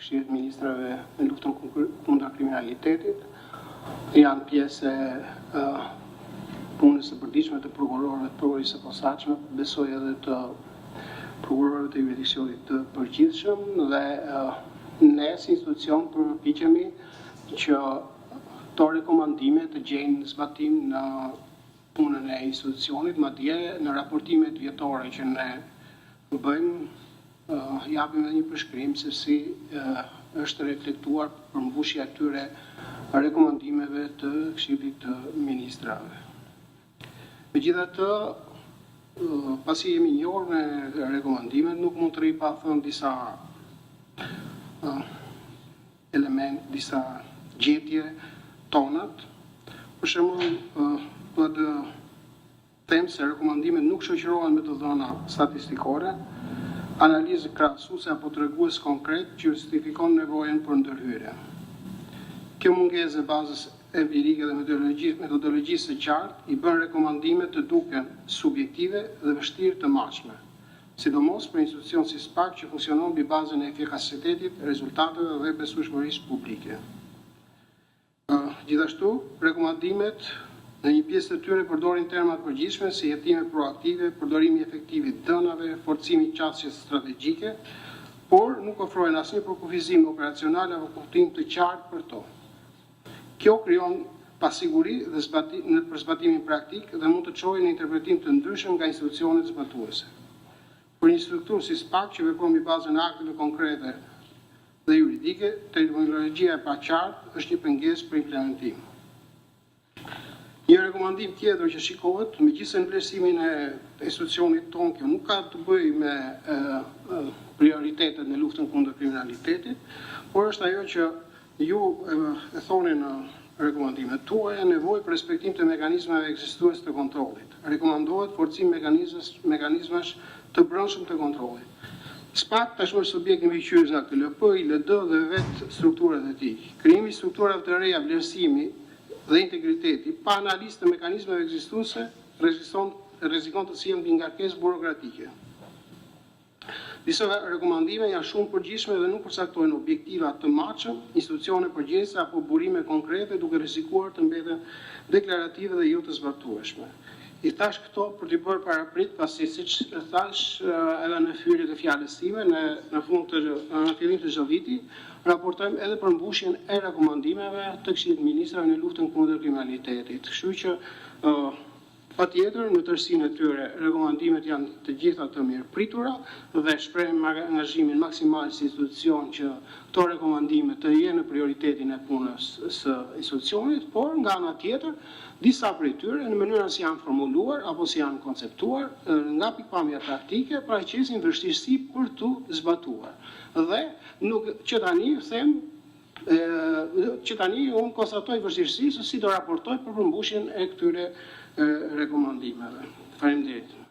Këshillit të Ministrave në luftën kundër kriminalitetit, janë pjesë e punës së përditshme të prokurorëve të Prokurorisë së Posaçme, besoj edhe të prokurorëve të juridiksionit të përgjithshëm dhe ne si institucion përpiqemi që këto rekomandime të gjejnë zbatim në punën e institucionit, madje në raportimet vjetore që ne bëjmë, japim edhe një përshkrim se si është reflektuar përmbushja e këtyre rekomandimeve të Këshillit të Ministrave. Megjithatë, pasi jemi njohur me rekomandimet, nuk mund të rri pa thënë disa elemente, disa gjetje tonat. Për shembull, dua të them se rekomandimet nuk shoqërohen me të dhëna statistikore, analizë krahasuese apo tregues konkret që justifikon nevojën për ndërhyrje. Kjo mungesë e bazës empirike dhe metodologjisë së qartë i bën rekomandimet të duken subjektive dhe vështirë të matshme, sidomos për institucion si SPAK që funksionon mbi bazën e efikasitetit, rezultateve dhe besueshmërisë publike. Gjithashtu, rekomandimet në një pjesë të tyre përdorin terma të përgjithshme si hetime proaktive, përdorimi efektiv i të dhënave, forcimi i qasjes strategjike, por nuk ofrojnë asnjë përkufizim operacional apo kuptim të qartë për to. Kjo krijon pasiguri dhe zbatim, për zbatimin praktik dhe mund të çojë në interpretim të ndryshëm nga institucionet zbatuese. Për një strukturë si SPAK që vepron mbi bazën e akteve konkrete dhe juridike, terminologjia e paqartë është një pengesë për implementim. Një rekomandim tjetër që shikohet, megjithëse në vlerësimin e institucionit tonë kjo nuk ka të bëjë me prioritetet në luftën kundër kriminalitetit, por është ajo që ju e thoni në rekomandimet tuaja, nevojë për respektim të mekanizmave ekzistues të kontrollit. Rekomandohet forcim mekanizmash të brendshëm të kontrollit. SPAK tashmë është subjekt i mbikëqyrjes nga KLP, ILD dhe vetë strukturat e tij. Krijimi i strukturave të reja vlerësimi dhe integriteti pa analizë të mekanizmave ekzistuese rrezikon rrezikon të sjellë mbingarkesë burokratike. Disa rekomandime janë shumë të përgjithshme dhe nuk përcaktojnë objektiva të matshëm, institucione përgjegjëse apo burime konkrete, duke rrezikuar të mbeten deklarative dhe jo të zbatueshme. I thash këto për t'i bërë paraprit, pasi siç e thash edhe në hyrje të fjalës sime, në në fund të në fillim të çdo viti raportojmë edhe përmbushjen e rekomandimeve të Këshillit të Ministrave në luftën kundër kriminalitetit. Kështu që Patjetër, në tërësinë e tyre, rekomandimet janë të gjitha të mirëpritura dhe shprehim angazhimin maksimal si institucion që këto rekomandime të jenë në prioritetin e punës së institucionit, por nga ana tjetër, disa prej tyre, në mënyrën si janë formuluar apo si janë konceptuar, nga pikëpamja praktike paraqesin vështirësi për t'u zbatuar. Dhe nuk që tani them që tani unë konstatoj vështirësi se si do raportoj për përmbushjen e këtyre rekomandimeve. Faleminderit.